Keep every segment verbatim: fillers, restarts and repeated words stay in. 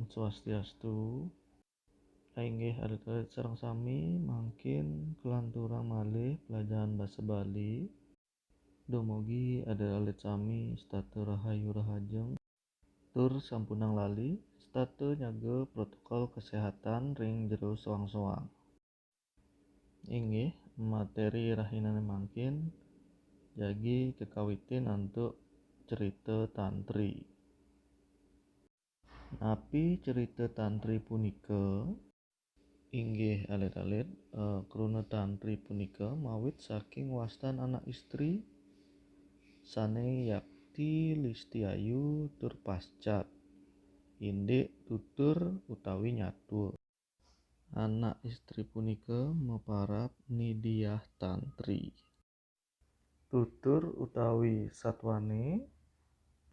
Swastiastu. Inggih alit-alit sareng sami, mangkin kalanturang malih pelajaran basa Bali. Dumugi alit-alit sami setata rahayu rahajeng tur sampunang lali setata nyaga protokol kesehatan ring jero soang-soang. Inggih, materi rahinane mangkin jagi kakawitin antuk cerita tantri. Napi cerita tantri punika? Inggih alit-alit, eh, kruna tantri punika mawit saking wastan anak istri sane yakti listiayu tur pascat, indik tutur utawi nyatua. Anak istri punika maparab nidiah tantri. Tutur utawi satwane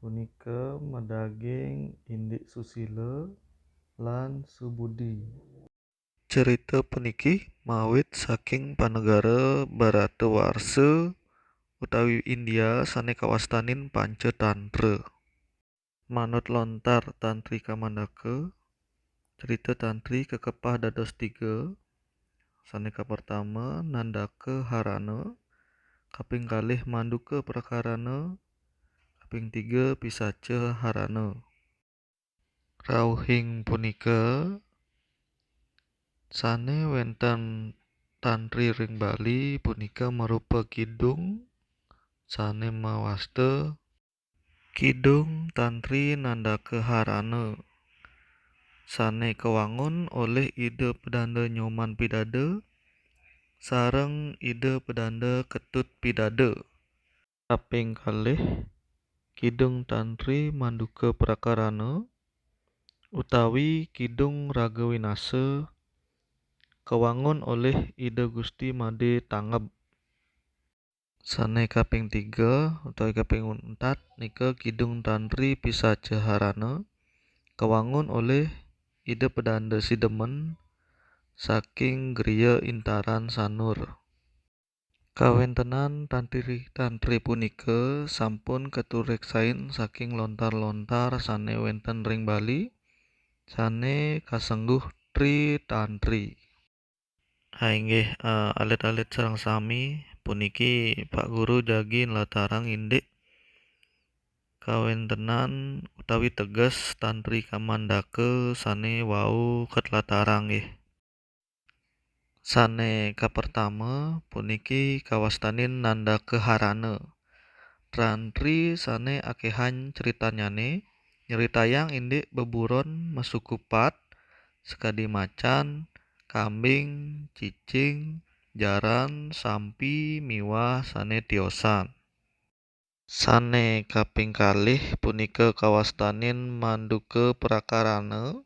punika madaging indik susila lan subudi. Cerita puniki mawit saking panegara Bharatawarsa utawi India sane kawastanin Pancatantra. Manut lontar Tantri Kamandaka, cerita tantri kakepah dados tiga. Sane kapertama Nandaka Harana, kaping kalih Manduka Prakarana, kaping tiga Pisaca Harana. Rauhing punika sane wenten tantri ring Bali punika marupa kidung sane mawasta Kidung Tantri Nandaka Harana, sane kawangun olih Ida Pedanda Nyoman Pidada sareng Ida Pedanda Ketut Pidada. Kaping kalih, Kidung Tantri Manduka Prakarana utawi Kidung Raga Winasa, kawangun olih Ida Gusti Made Tangeb. Sane kaping tiga utawi kaping untat nika Kidung Tantri Pisaca Harana, kawangun olih Ida Pedanda Sidemen saking Griya Intaran Sanur. Kawentenan tantri-tantri punika sampun katureksain saking lontar-lontar sane wenten ring Bali, sane kasengguh Tri Tantri. Ha, inggih, eh, alit-alit sareng sami, puniki Pak Guru jagi nlatarang indik kawentenan utawi teges Tantri Kamandaka sane wau katlatarang, nggih. Sane kapertama puniki kawastanin Nandaka Harana. Tantri sane akehan critanyane, nyritayang indik beburon masukupat, sakadi macan, kambing, cicing, jaran, sampi, miwah sane tiosan. Sane kaping kalih punika kawastanin Manduka Prakarana.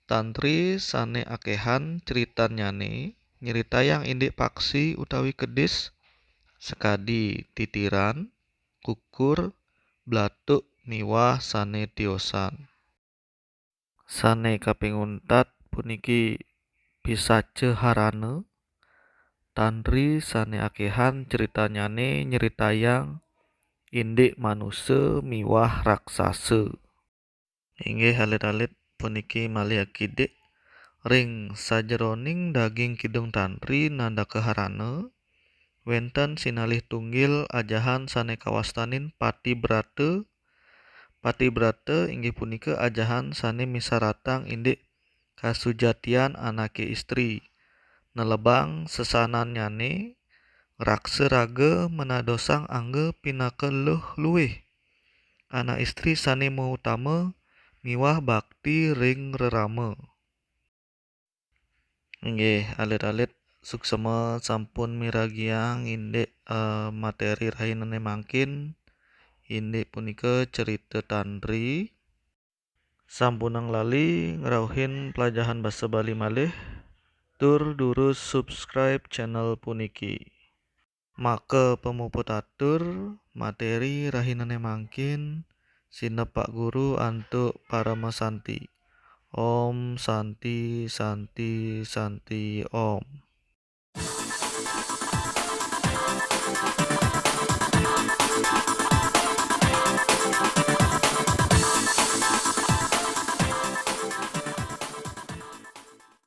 Tantri sane akehan critanyane nyritayang indik paksi utawi kedis, sakadi titiran, kukur, blatuk, miwah sane tiosan. Sane kaping untat puniki Pisaca Harana, tantri sane akehan critanyane nyritayang indik manusa miwah raksasa. Inggih alit-alit, puniki malih akidik ring sajeroning daging Kidung Tantri Nandaka Harana, wenten sinalih tunggil ajahan sane kawastanin Patibrata. Patibrata inggih punika ajahan sane misaratang indik kasujatian anake istri. Nelebang sesanannyane, raksa raga manadosang angga pinaka luh luih. Anak istri sane mautama miwah bakti ring rerama. Inggih, alit-alit suksema sampun miragiang indik, eh, materi rahinane mangkin, indik punika cerita tantri. Sampunang lali ngrauhin pelajahan basa Bali malih, tur durus subscribe channel puniki. Maka pamuput atur, materi rahinane mangkin, sineb Pak Guru antuk parama santi. Om Santi, Santi, Santi, Om.